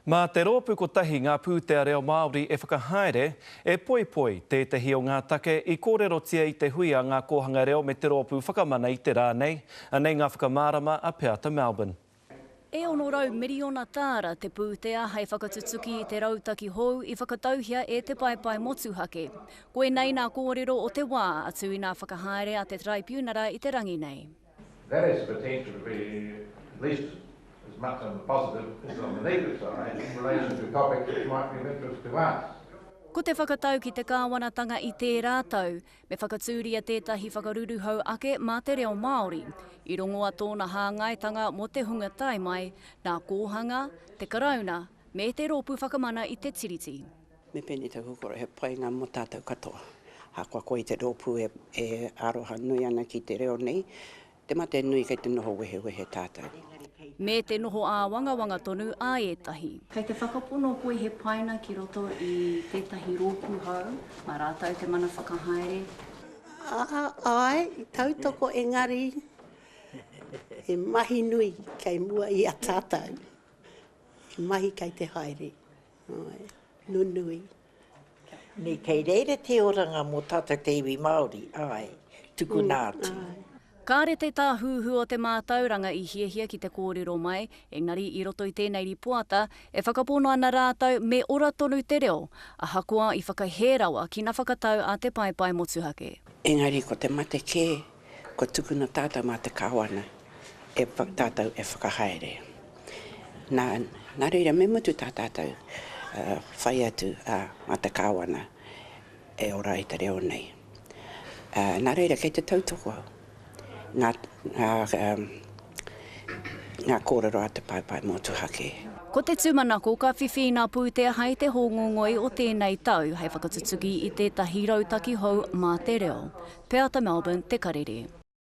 Mā te rōpū kotahi ngā pūtea reo Māori e whakahaere, e poipoi, tētehi o ngā take i kōrerotia i te hui a ngā kōhanga reo me te Rōpū Whakamana i te rā nei. Anei ngā whakamārama a Peata Melbourne. E 600 miriona tāra te pūtea hei whakatutuki i te rautaki hou i whakatauhia e Te Paepae Motuhake. Koinei nā kōrero o te wā atu i nā whakahaere a te Taraipiunara i te rangi nei. That has the potential to be at least as much on the positive as on the negative side in relation to topics which might be of interest to us. Ko te whakatau ki te kāwanatanga i tērā tau, me whakatūria tētahi whakaruruhau ake mā te reo Māori. I rongoa tōna hāngaitanga mō te hunga tae mai, nā Kōhanga, te Karauna, me te Rōpū Whakamana i te Tiriti. Me pēnei taku koro, he painga mō tātou katoa. Ahakoa koe i te rōpū e aroha nui ana ki te reo nei, te mate nui kei te noho wehewehe tātou. Me te noho āwangawanga tonu a ētahi. Kei te whakapono koe he paina ki roto i tētahi rōpū hou, mā rātou te mana whakahaere? Āe, i tautoko engari he mahi nui kei mua i a tātou, he mahi kei te haere. Āe, nunui. Nei, kei reira te oranga mō tātou te iwi Māori, āe, tukuna atu. Kāre te Tāhuhu o te Mātauranga i hiahia ki te kōrero mai, engari i roto i tēnei rīpoata, e whakapono ana rātou me ora tonu te reo, ahakoa i whakahē rawa ki na whakatau a te paepae motuhake. Engari ko te mate kē, kua tukuna tātou mā te Kāwana e tātou e whakahaere. Nā, nā reira me mutu tā tātou whai atu a te Kāwana e ora ai te reo nei. Nā reira kei te tautoko au ngā, ngā, ngā kōrero a te Paepae Motuhake. Ko te tūmanako ka whiwhi ngā pūtea hai te hōngongoi o tēnei tau hei whakatutuki i tētahi rautaki hou mā te reo. Peata Melbourne, Te Karere.